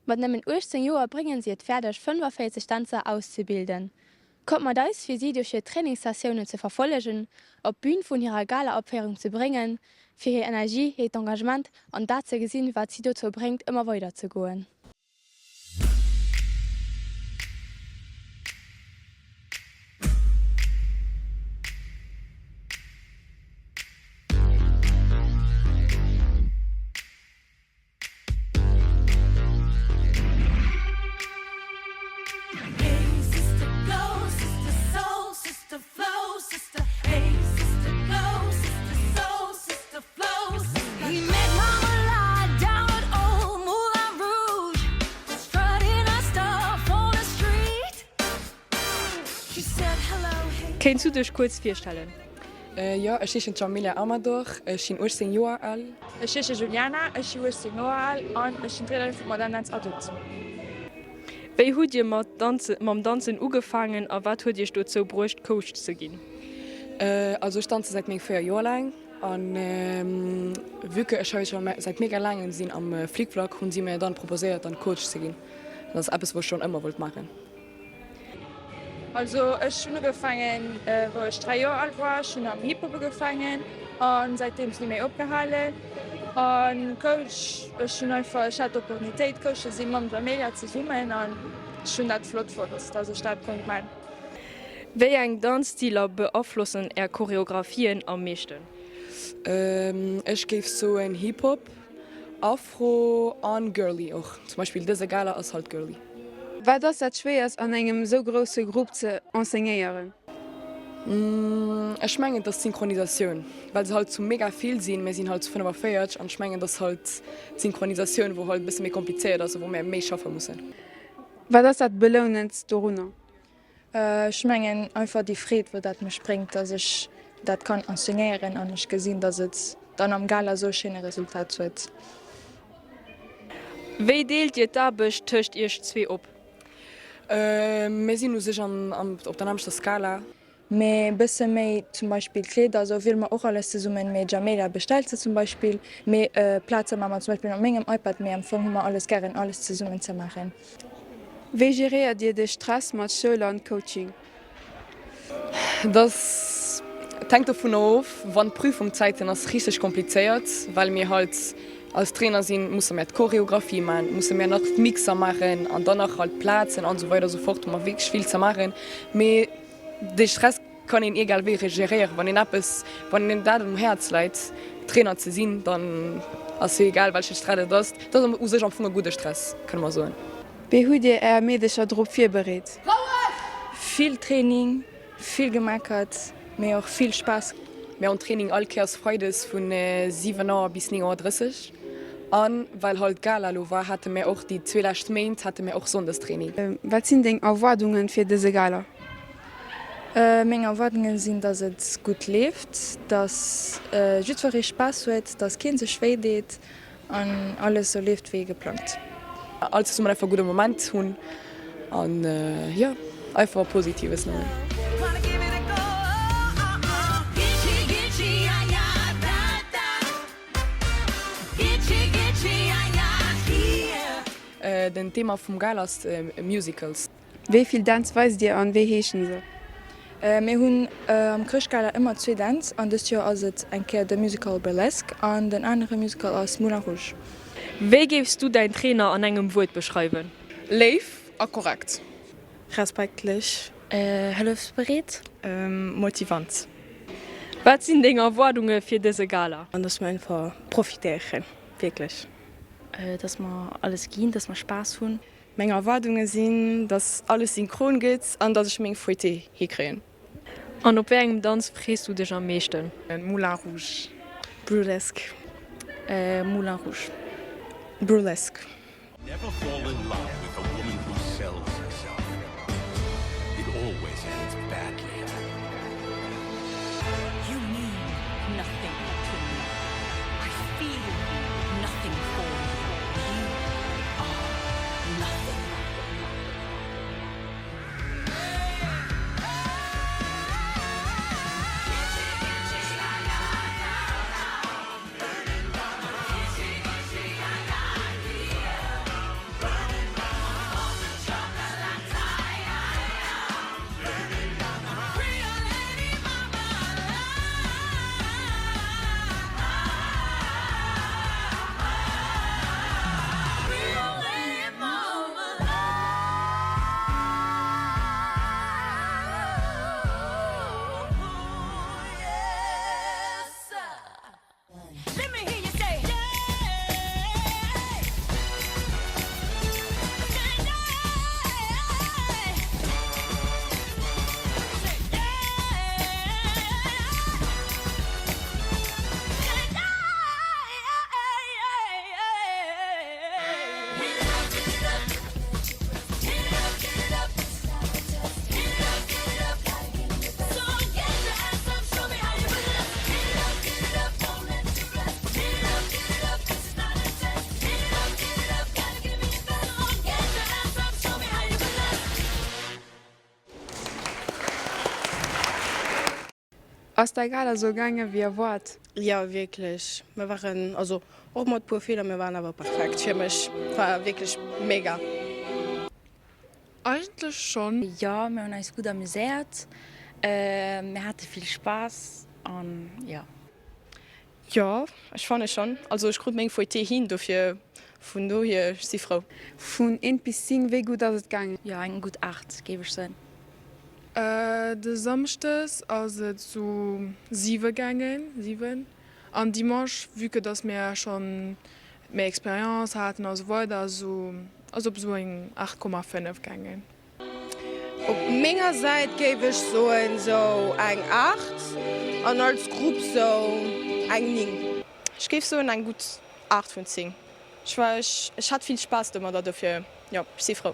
Mat nëmmen 18 Joer bréngen si et fäerdeg 45 Dänzer auszebilden. Kommt mat eis fir si duerch hir Trainingssessiounen ze verfollegen, op d'Bün vun hirer Gala-Opféierung ze bréngen, fir hir Energie, hiert Engagement an dat ze gesinn, wat si dozou bréngt ëmmer weider ze goen. Kéints du dech kuerz virstellen? Jo, ech heeschen Djamila Amador, ech sinn 18 Joer al. Ech heesche Juliana, ech si 18 Joer al an ech sinn Trainerin vu Modern Dance Adult. Wéi hutt Dir mat mam Danzen ugefaangen a wat huet Iech dozou bruecht Coach ze ginn? Also ech danze säit meng 4 Joer laang an vue que ech hei scho säit mega laangem sinn am Flic-Flac hunn si mir dann proposéiert dann Coach ze ginn. Dat ass eppes wou ech schonn ëmmer wollt maachen. Also ech hunn ugefaangen wou ech 3 Joer al war. Ech hunn am Hip Hop ugefaangen an säitdeems ni méi opgehalen. An Coach, ech hunn einfach, ech hat d'Opportunitéit Coach ze sinn mam Jamelia zesummen an ech hunn dat flott fonnt, dass ech dat konnt man. Wéi eng Danzstiler beaflossen Är Choreographien am meeschten? Ech géif soen Hip Hop, Afro an Girly och. Zum Beispill dëse Gala ass halt girly. Wat ass dat Schwéierst an engem esou grousse Grupp ze enseignéieren? Ech mengen et ass d'Synchronisatioun, well se halt zu mega vill sinn. Mir sinn halt zu 45 an ech mengen et ass halt d'Synchronisatioun wou halt e bësse méi komplizéiert ass a wou mir méi schaffe mussen. Wat ass dat Belounendst dorunner? Ech mengen einfach déi Freed wou dat mech bréngt, dass ech dat kann enseignéieren an ech gesinn, dass et dann am Gala esou e schéine Resultat huet. Wéi deelt Dir d'Aarbecht tëscht Iech zwee op? Mir sinn u sech op der nämmlechter Skala. Mee bësse méi zum Beispill Kleeder esou wiele mer och alles zesummen, mee Jamela bestellt se zum Beispill, mee Plaze maache mer zum Beispill mat mengem iPad, mee am Fong hu mer alles gären alles zesummen ze maachen. Wéi geréiert Dir de Stress mat Schoul an Coaching? Dass et hänkt dovun of, wann Prüfungzäit sinn ass richteg komplizéiert, well mir halt als Trainer sinn, musse mär d'Choreographie man, musse mär nach d'Mixer maachen an dann nach halt d'Plazen an esou weider esou fort, hu mer wierklech vill ze maachen, mee dee Stress kann een egal wéi geréieren. Wann een eppes, wann een dat um Häerz läit, Trainer ze sinn, dann ass jo egal welche Stress et ass. Dat ass u sech am Fong e gudde Stress, kënne mer soen. Wéi hutt Dir Är Meedecher drop virbereet? Vill Training, vill gemeckert, mee och vill Spaass. Mir hunn Training all Kéiers Freides vun 7 Auer bis 9 Auer 30. An well halt Gala lo war, hate mir och déi zwee lescht Méint hate mir och Sonndes Training. Wat sinn deng Erwaardungen fir dëse Gala? Meng Erwaardungen sinn, dass et gutt leeft, dass jiddweree Spaass huet, dass keen sech wéi deet an alles sou leeft wéi geplangt. All zesummen einfach e gudde Moment hunn an jo, einfach Positives nëmmen. Den Thema vum Gala ass Musicals. Wéi vill Dänz weist Dir an wéi heeschen se? Mir hunn am Chrëschtgala ëmmer zwee Dänz an dëst Joer ass et eng Kéier de Musical Burlesque an den anere Musical ass Moulin Rouge. Wéi géifs du däin Trainer an engem Wuert beschreiwen? Léif a korrekt. Respektlech. Hëllefsbereet. Motivant. Wat sinn deng Erwaardunge fir dëse Gala? Dass mer einfach profitéieren, wierklech. Dass mer alles ginn, dass mer Spaass hunn. Meng Erwaardunge sinn, dass alles synchron gëtt an dass ech meng Fouetté hikréien. An op wéi engem Danz frees du dech am meeschten? Moulin Rouge. Burlesque. Moulin Rouge. Burlesque. Never fall in love with a woman who sells herself. It always ends badly. You mean nothing to me. I feel nothing for you. You are nothing. Ass dei Gala sou gaangen wéi erwaart? Jo wierklech, mir waren also och mat puer Feeler, mir waren awer perfekt fir mech, war wierklech mega. Eigentlech schonn. Jo, mir hunn eis gutt amuséiert, mir hate vill Spaass an jo. Jo, ech fanne schonn. Also ech krut meng Feuilleté hin, dofir vun dohier, ech si frou. Vun 1 bis 10, wéi gutt ass et gaangen? Jo, eng gutt 8 géif ech soen. De Samschdes ass et sou 7 gaangen, 7. An Dimanche, vue que dass mir schonn méi Expérience haten a sou weider, sou ass op sou eng 8,5 gaangen. Op menger Säit géif ech soen sou eng 8 an als Grupp sou eng 9. Ech géif soen eng gutt 8 vun 10. Ech war ech hat vill Spaass domadder dofir jo ech si frou.